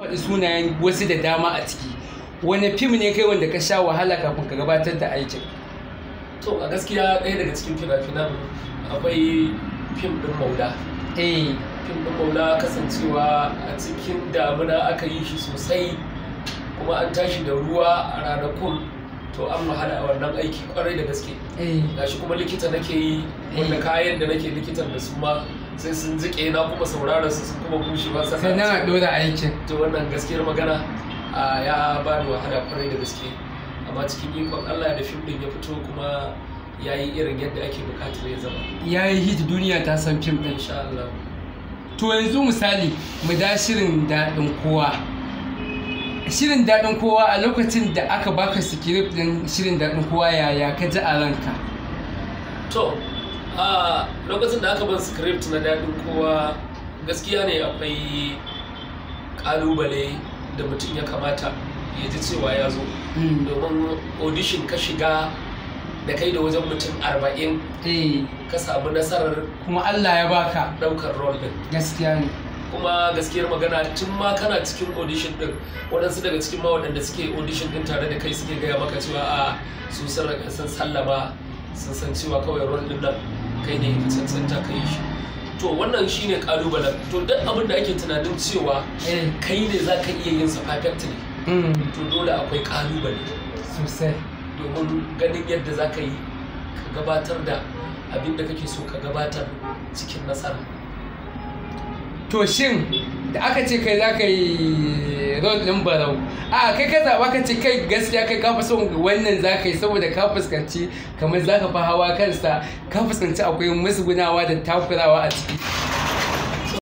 Faɗi sunayen wasu da dama a ciki. Wani fim ne kai wanda ka sha wahala kafin ka gabatar da aikin? To, a gaskiya ɗaya daga cikin fina-finan akwai fim ɗin Maula. Fim ɗin Maula, kasancewa a cikin damuna aka yi shi sosai, kuma an tashi da ruwa a ranakun, to an wahala a wannan aiki kwarai da gaske. Gashi kuma likita nake yi, wanda kayan da nake likitan da su ma sai sun jike, na kuma saurara su, sun kuma bushe ba. Sannan a ɗora aikin. To, wannan gaskiyar magana ya ba ni wahala kwarai da gaske, amma cikin ikon Allah da fim ɗin ya fito kuma ya yi irin yadda ake bukatar ya zama. Ya yi hit, duniya ta san fim ɗin. Insha Allah. To, yanzu misali mu da Shirin Daɗin Kowa. Shirin Daɗin Kowa, a lokacin da aka baka script ɗin Shirin Daɗin Kowa, yaya ka ji a ranka? To, a lokacin da aka ban script na Daɗin Kowa, gaskiya ne akwai ƙalubale da mutum ya kamata ya ji cewa ya zo, domin audition ka shiga da kai da wajen mutum 40, ka samu nasarar kuma Allah ya baka ɗaukar role ɗin. Gaskiya ne. Kuma gaskiyar magana, tun ma kana cikin audition din, waɗansu daga cikin ma waɗanda suke audition din tare da kai suke gaya maka cewa a su sun riga sun sallama, sun san cewa kawai role din nan kai ne ka cancanta ka yi shi. To, wannan shine kalubalen. To, duk abin da ake tunanin cewa kai ne za ka iya yin sa perfectly, to dole akwai kalubale sosai, domin ganin yadda za ka yi ka gabatar da abin da kake so ka gabatar cikin nasara. To, shin da aka ce kai za ka yi role ɗin Barau, a kai ka zaɓa ka ce kai gaskiya kai ka fi son wannan za ka yi, saboda ka fuskanci kamar za ka fi hawa kansa, ka fuskanci akwai musgunawa da takurawa a ciki?